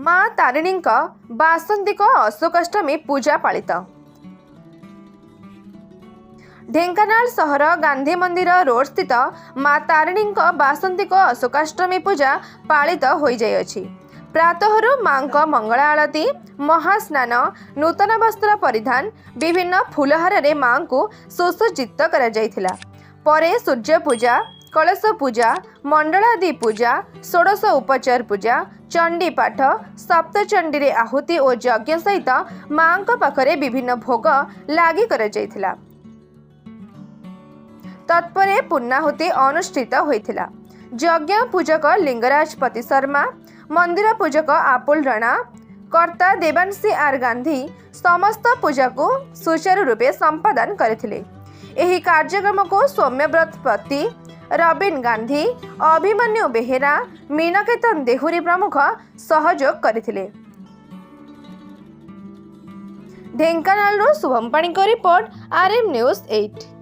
ମା ତାରିଣୀଙ୍କ ବାସନ୍ତିକ ଅଶୋକାଷ୍ଟମୀ ପୂଜା ପାଳିତ। ଢେଙ୍କାନାଳ ସହର ଗାନ୍ଧୀ ମନ୍ଦିର ରୋଡସ୍ଥିତ ମା ତାରିଣୀଙ୍କ ବାସନ୍ତିକ ଅଶୋକାଷ୍ଟମୀ ପୂଜା ପାଳିତ ହୋଇଯାଇଅଛି। ପ୍ରାତଃରୁ ମାଙ୍କ ମଙ୍ଗଳ ଆଳତୀ, ମହାସ୍ନାନ, ନୂତନ ବସ୍ତ୍ର ପରିଧାନ, ବିଭିନ୍ନ ଫୁଲହାରରେ ମାଙ୍କୁ ସୁସଜ୍ଜିତ କରାଯାଇଥିଲା। ପରେ ସୂର୍ଯ୍ୟ ପୂଜା, କଳସ ପୂଜା, ମଣ୍ଡଳାଦି ପୂଜା, ଷୋଡ଼ଶ ଉପଚାର ପୂଜା, ଚଣ୍ଡୀ ପାଠ, ସପ୍ତଚଣ୍ଡୀରେ ଆହୁତି ଓ ଯଜ୍ଞ ସହିତ ମାଙ୍କ ପାଖରେ ବିଭିନ୍ନ ଭୋଗ ଲାଗି କରାଯାଇଥିଲା। ତତ୍ପରେ ପୂର୍ଣ୍ଣାହୁତି ଅନୁଷ୍ଠିତ ହୋଇଥିଲା। ଯଜ୍ଞ ପୂଜକ ଲିଙ୍ଗରାଜ ପତି ଶର୍ମା, ମନ୍ଦିର ପୂଜକ ଆପୁଲ ରଣା, କର୍ତ୍ତା ଦେବାଂଶୀ ଆର୍ ଗାନ୍ଧୀ ସମସ୍ତ ପୂଜାକୁ ସୁଚାରୁ ରୂପେ ସମ୍ପାଦନ କରିଥିଲେ। ଏହି କାର୍ଯ୍ୟକ୍ରମକୁ ସୌମ୍ୟବ୍ରତ ପତି, ରବୀନ ଗାନ୍ଧୀ, ଅଭିମନ୍ୟୁ ବେହେରା, ମୀନକେତନ ଦେହୁରୀ ପ୍ରମୁଖ ସହଯୋଗ କରିଥିଲେ। ଢେଙ୍କାନାଳରୁ ଶୁଭମ ପାଣିଙ୍କ ରିପୋର୍ଟ, ଆର୍ଏମ୍ ନ୍ୟୁଜ୍ 8।